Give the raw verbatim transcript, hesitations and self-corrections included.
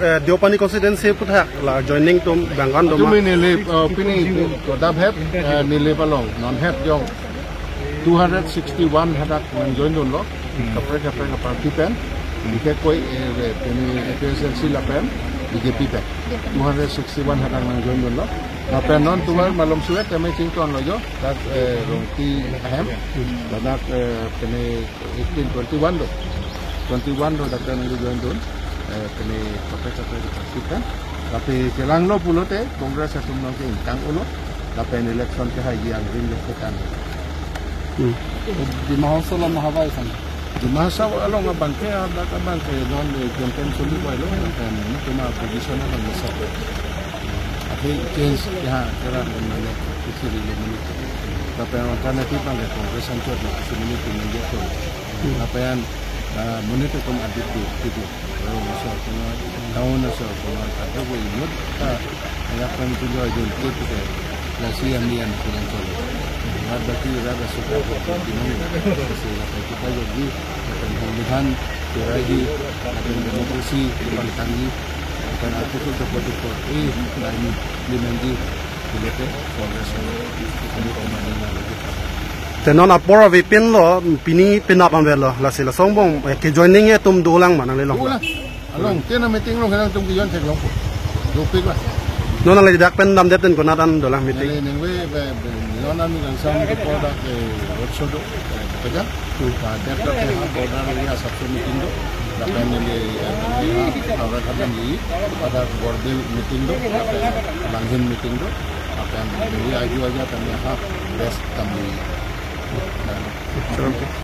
Eh, Deopani constituency aputhak la joining atum bang-an do ma? Tumi neli, eh, pini kodap het, eh, neli palong non het jong two hundred sixty-one hadak nangjoin dunlo. Kaprek kaprek aparty pen. Bikhekoi, eh, pini A P H L C lapen B J P pen. Two hundred sixty-one hadak nangjoin dunlo. Lapen non tumar malom suet tame chingtonlo jo. Dak, eh, Rongpi ahem. Ladak, eh, pini eighteen, twenty-one do. Twenty-one do dak nangjoin dun. Eh, pini kaprek kaprek aparty pen. Lapen chelanglo pulote Congress atum nangke ingkang ulo. Lapen election ke hai yang ring ke kan. Hmm. Dima Hasao along ma habai san. Dima Hasao along abang ke, ada abang ke non, eh, campaign suli bai lo, lapen ini cuma position abang besar. Tapi change ya, kira mana kecil ini. Lapen alternative abang ke Congress an cuat na, sini ini pun dia tu. Lapen, eh, monit atum adit tu, gitu. Rong asor pengar, town asor pengar, kata ko inut ta, ayak pen pujo ajun kit ke, lasi ami an pulang solo. Rat baki, rat asok, rat baki, tinong, lasi lapen kita jadi, lapen pemilihan, kira di, lapen demokrasi, kembang tanggi, lapen artikel dua puluh dua, eh, lain, di nanti, di lete, Congress, ini pemandang lagi. Te non apor avepinlo, pini penap anvetlo, lasi lason angbong, eh, ke joining atum dolang ma nanglelong. Dolang. Along, tena meeting along, helang atum ke join theklongpo. Dopik la. Non nangle dak pen damdet pen konat an dolang meeting? Neli ningve, be, be, non an kangsam ke product, eh, roadshow do, eh, peja. Ka dep dak ke ha border area sabse meeting do. Lapen neli, eh, ha, Howraghat neli, pada Borbil meeting do, lapen Langhin meeting do, lapen neli aju aja kami ha rest kami. Nah.